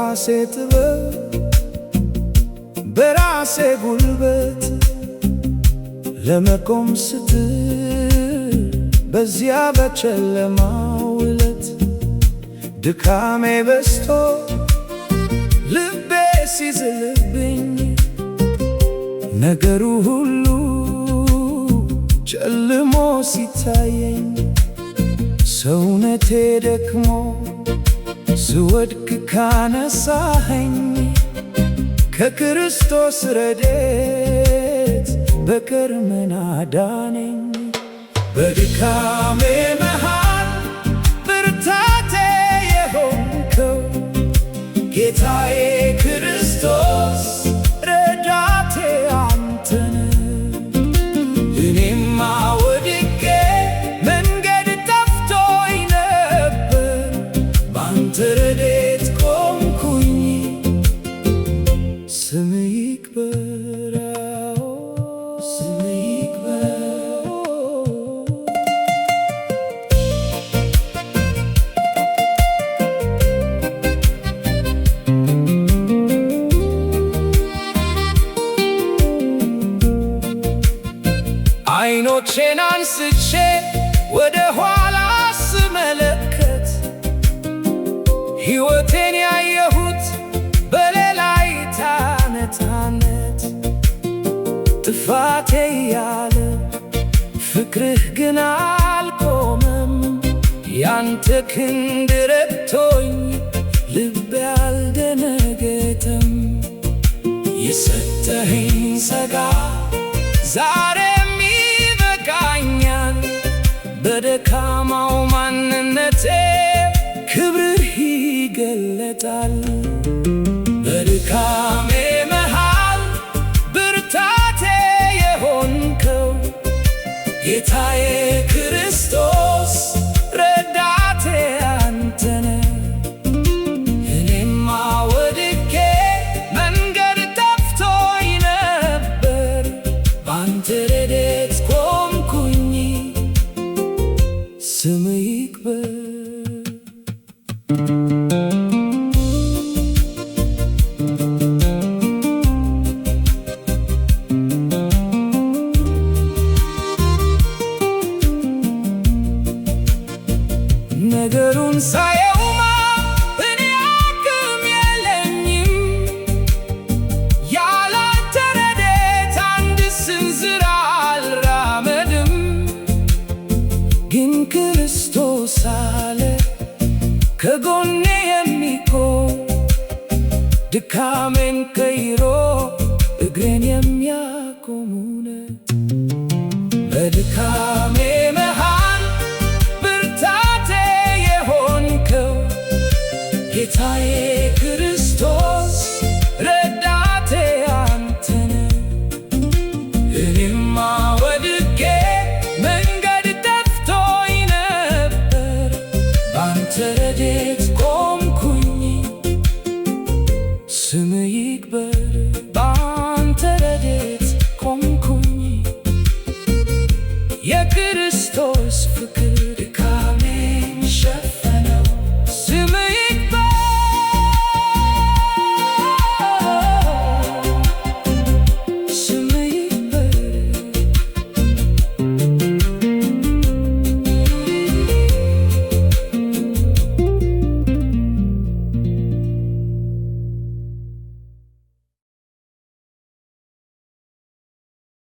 በራሴ ጥበብ፣ በራሴ ጉልበት ለመቆም ስትል በዚያ በጨለማው ዕለት፣ ድካሜ በዝቶ ልቤ ሲዝልብኝ፣ ነገሩ ሁሉ ጨልሞ ሲታየኝ፣ ሰውነቴ ደክሞ ስወድቅ ካነሳኸኝ፣ ከክርስቶስ ረድኤት በቀር ምን አዳነኝ? በድካሜ መሃል ብርታቴ የሆንከው፣ ጌታዬ ክርስቶስ፣ ረዳቴ አንተ ነህ። እኔማ ወድቄ መንገድ ጠፍቶኝ ነበር፣ ባንተ ረድኤት ቆምኩኝ። ስምህ ይክበር፣ ስምህ ይክበር። አይኖቼን አንስቼ ወደ ኋላ ስመለከት፣ ሕይወቴን ያየሁት በሌላ እይታ ነፃነት። ጥፋቴ እያለ ፍቅርህ ግን አልቆመም። ያንተ ክንድ ረድቶኝ ልቤ አልደነገጠም። የሰጠኸኝ ጸጋ ዛሬም ይበቃኛል። በደካማው ማንነቴ ክብርህ ይገለጣል። በድካሜ መሃል ብርታቴ የሆንከው፣ ጌታዬ ክርስቶስ፣ ረዳቴ አንተ ነህ። እኔማ ወድቄ መንገድ ጠፍቶኝ ነበር፣ ባንተ ረድኤት ቆምኩኝ። ስምህ ይክበር። ነገሩን ሳየውማ እኔ አቅም የለኝም፣ ያላንተ ረድኤት አንድ ስንዝር አልራመድም። ግን ክርስቶስ አለ ከጎኔ የሚቆም፣ ድካሜን ቀይሮ እግሬን የሚያቆሙን። በድካሜ መሃል ብርታቴ የሆንከው፣ ጌታዬ ክርስቶስ፣ ረዳቴ አንተ ነህ። እኔማ ወድቄ መንገድ ጠፍቶኝ ነበር፣ ባንተ ረድኤት ቆምኩኝ።